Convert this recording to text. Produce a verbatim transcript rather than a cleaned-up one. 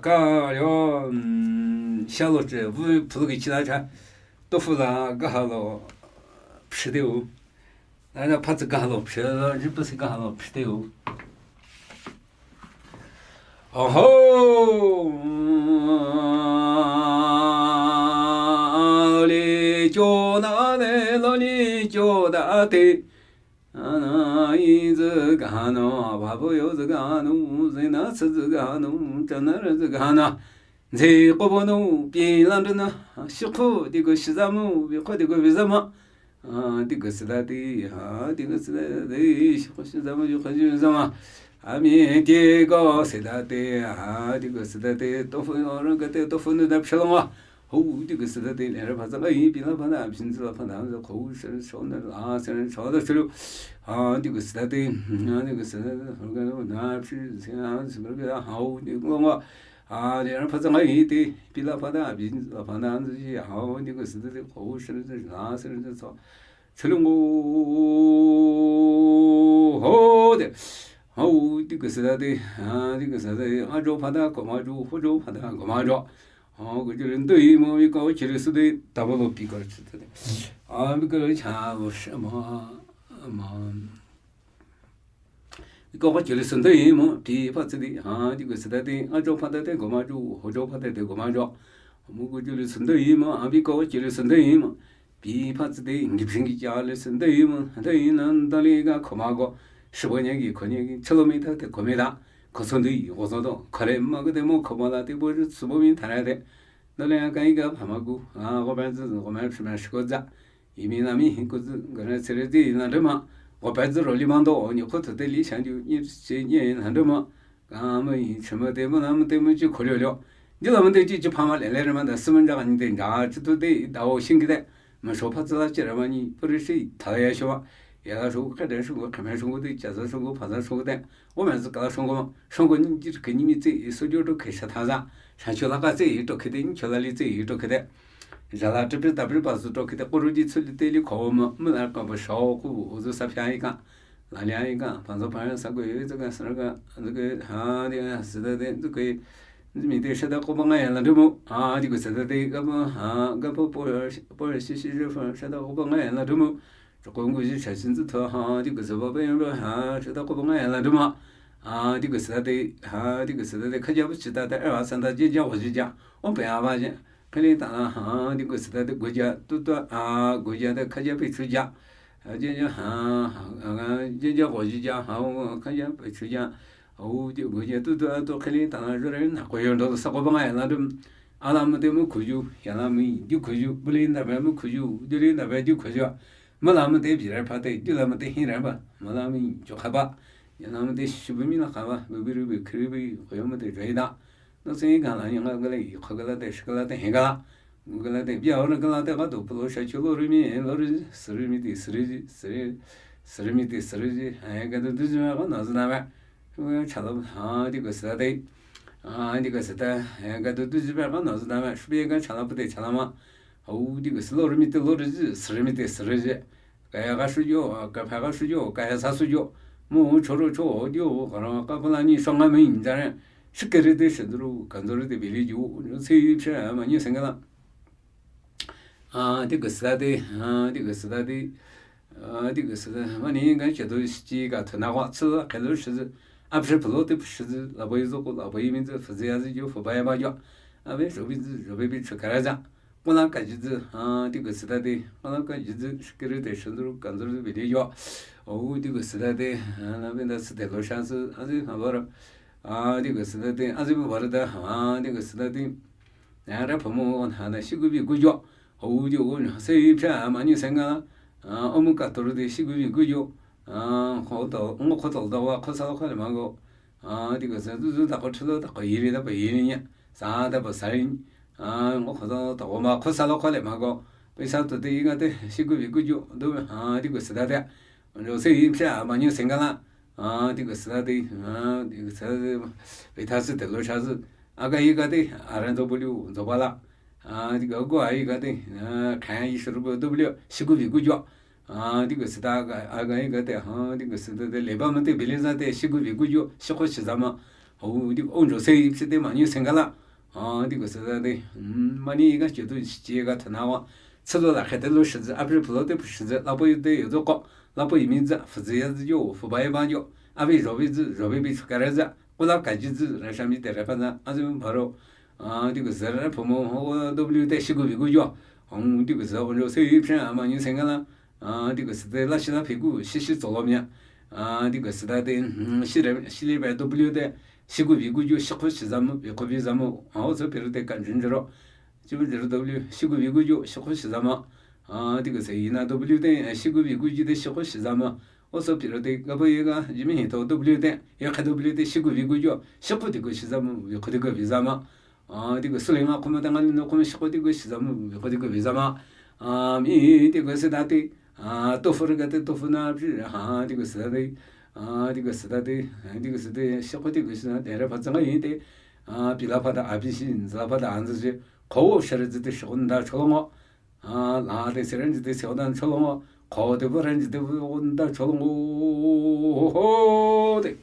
Ka yo, sha lo che, vu phu lo ki chi la cha. To fu la ga ha lo phi de u. Na na pha zi ga ha lo phi lo, ji pha zi ga ha lo phi de u. Oho. Li cho na ne lo ni cho da te. Ana i zi ga no, ba bu yo zi ga no, zi na zi zi ga no, cha na re zi ga na. Zi ko bo no, pi lan de na, shi ko di go shi za mo, bi ko di go bi za ma. A, di go si da di, a, di go si da di, shi ko shi za mo, bi ko shi za ma. A mi di go si da di, a, di go si da di, to fu yo ren ga di, to fu nu da phi lo ma. Ho, di go si da di, le re pha za ga i, pi la pha da, phin zi la pha da, ko shi cho na la, shi cho da shi lu. A, di go si da di, a, di go si da di, ho ga na phi, si a, si ga da, ho, di go ma. A, di ren pha za ga i di, pi la pha da, phin zi la pha da, zi, ho, di go si da di, ko shi zi, la shi zi cho. Chi lu ngo, ho de. Ho, di go si da di, a, di go si da di, a jo pha da, ko ma jo, ho jo pha da, ko ma jo. Ho, ko jo ren de i mo, i ko chi lu si de, ta bo lo pi ko chi de. A, mi ko cha bo shi ma, ma. Ko ko chi lu si de i mo, pi pha zi di, a, di go si da di, a jo pha da de, ko ma jo, ho jo pha da de, ko ma jo. Mo ko chi lu si de i mo, a, pi ko chi lu si de i mo. Pi pha zi de, ngi phi ngi cha lu si de i mo, de i na, da li ga ko ma ko. Shi bo nya gi, ko nya gi, chi lo mi da de, ko mi da. Ko so de, ko so do, ko le ma ko de mo, ko ma la de, bo su bo mi ta ra de. Da le ga i ga pha ma gu, a, ko ba zi, ko ma phi ma shi ko za. Yi mi na mi hi ko zi, ga na se re zi na de ma. Ko ba zi ro li ma do, ni ko to de li shan ju, ni se ni na de ma. Ka mo yi chi mo de mo na mo de mo chi ko lyo lyo. Ni la mo de chi chi pha ma le le re ma da si mo ja ni de ja chi to de da o shin ki de. Mo sho pha zi la chi re ma ni, pu ri shi ta ya sho ma. Ya la sho ka de sho ko, ka me sho ko de, cha za sho ko, pha za sho ko de. O me zi ka la sho ko ma. Sho ko ni ji ke ni mi zi, so jo to ke sha ta za. Sha cho la ka zi to ke de, ni cho la li zi to ke de. Ja la te pe ta pe pa zu to ke de, ko ru ji chu li te li ko ma, mo la ka bo sho ko, o zu sa pya i ka. La lia i ka, pha za pha sa ko, zi ka sa ka, zi ke, ha, de, si de de, zi ke, zi mi de, sha da ko ba nga ya la du mo. Ha, di ko si de de, ga mo, ha, ga po po, po shi shi, sha da ko ba nga ya la du mo. Zhukong gu zhi cha shin zi to, ha, di gu zi ba ba yang lo, ha, sha da ko ba nga ya la du ma. Ha, di gu si da de, ha, di gu si da de, ka ja bu chi da de, er wa san da, jin ja wa zhi ja. O pe ya ba jin. Ka li ta la, ha, di gu si da de, gu ja, tu tu, ha, gu ja de, ka ja pe chu ja. Ha, jin ja, ha, ha, ha, jin ja wa zhi ja, ha, o, ka ja pe chu ja. O, di gu ja, tu tu, ha, tu, ka li ta la, zhu re na, ko yo do, sa ko ba nga ya la du. A la mu de mu ku ju, ya la mu ju ku ju, bu li na ba mu ku ju, ju li na ba ju ku ju. Mala mate bira pate, dula mate hira ba. Mala mi chokha ba. Yana mate shubumi la khaba, bibiru bi kribi, koyo mate jaida. No se gala, yanga gala, khogala te, shikala te, hegala. Gala te, bia ora gala te, gato, pulo, shachulo, rimi, lori, sirimi ti, siriji, siri, sirimi ti, siriji. Ai, gato, dujima, no zana ba. Chala, ha, di ko sa de. Ha, di ko sa de. Gato, dujima, no zana ba. Shubi, ga chala, pute, chala ma. Hau di ko silo rimi te lo riji, sirimi te siriji. Kaya ga shujo, kapha ga shujo, kaya sa shujo. Mo choro cho dio, kara ka pala ni shanga mi jare. Shikere de shidru, kanzoro de bili ju, si psha ma ni sengala. A, di ko sa de, a, di ko sa de. A, di ko sa de. Ma ni ga chado shi ga thana wa tsu, kalo shi. Apshe palo te shi, la boy zo ko, la boy mi zo, fazi ya zi jo, fabaya ba jo. Abe shobi zi, shobi bi chakara za. Kula ka ji zi, ha, di ko sida de, kula ka ji zi, shikiri de, shindru, kanzuru, bide yo. O, di ko sida de, ha, na benda sida lo sha zi, azi, ha, bara. A, di ko sida de, azi, bara da, ha, di ko sida de. Na ra pamo, ha, na shigu bi gu yo. O, di o, na se, pya, ma ni senga. A, omu ka toru de, shigu bi gu yo. A, ko to, ngo ko to da wa, ko sa ko le ma go. A, di ko sa, zu, zu, da ko chulo, da ko yiri, da ko yiri nya. Sa, da ko sa ri. A, ngo ko to, da ko ma, ko sa lo ko le ma go. Pe sa to de, yi ga de, shigu bi gu ju, do, a, di ko sa da de. Lo se, yi pya, ma ni senga la. A, di ko sa de, a, di ko sa de, pe ta se de lo sha se. A ga yi ga de, a ran do bu liu, do ba la. A, di ko go a yi ga de, a, ka yi shi ru bu do bu liu, shigu bi gu ju. A, di ko sida ga, a ga yi ga de, ha, di ko sida de, leba ma de, bili za de, shigu bi gu ju, shiko shi za ma. Aw, di ko, aw, njo se, se te ma nyu seng ka la. A, di ko se da de. Hmm, ma ni ga che du che ga thana wa. Che lo la khe te lo shi zi, a pri plo te pu shi zi, la po yu te yo zo ko. La po yu mi zi, fu zi ya zi yo, fu ba ya ba yo. A bi zo bi zi, zo bi bi ka re zi. Ko la ka ji zi, ra sha mi te re pa zi, a zi ba ro. A, di ko se ra pu mo, ho, W te shi gu bi gu yo. Hong, di ko se, aw, njo se, yi pshen, a ma nyu seng ka la. A, di ko se te la shi la pi gu, shi shi zo lo mi ya. A, di ko se da de, hmm, shi re, shi li be W te, shi gu bi gu yo, shi ko shi za mo, bi ko bi za mo. A, o so pi ro te kan jin jiro. Chi bu jiro W, shi gu bi gu yo, shi ko shi za mo. A, di ko se yi na W te, shi gu bi gu yo te, shi ko shi za mo. O so pi ro te, ga bo ye ga, ji mi hi to W te, ya ka W te, shi gu bi gu yo, shi ko di ko shi za mo, bi ko di ko bi za mo. A, di ko su le nga ko ma ta nga ni no ko ma shi ko di ko shi za mo, bi ko di ko bi za mo. A, mi di ko se da te, a, to fu re ga te, to fu na, pi, ha, di ko se da te, a, di ko se da te, a, di ko se te, shi ko di ko shi na, te re pa zang yi te, a, pi la pa da, a, pi shi, za pa da, an zi, ko wo shi re zi te, shi ko nda cho lo ngo. A, la te se ren zi te, shi ko nda cho lo ngo. Ko te bu ren zi te, bu nda cho lo ngo. Ho, ho, te.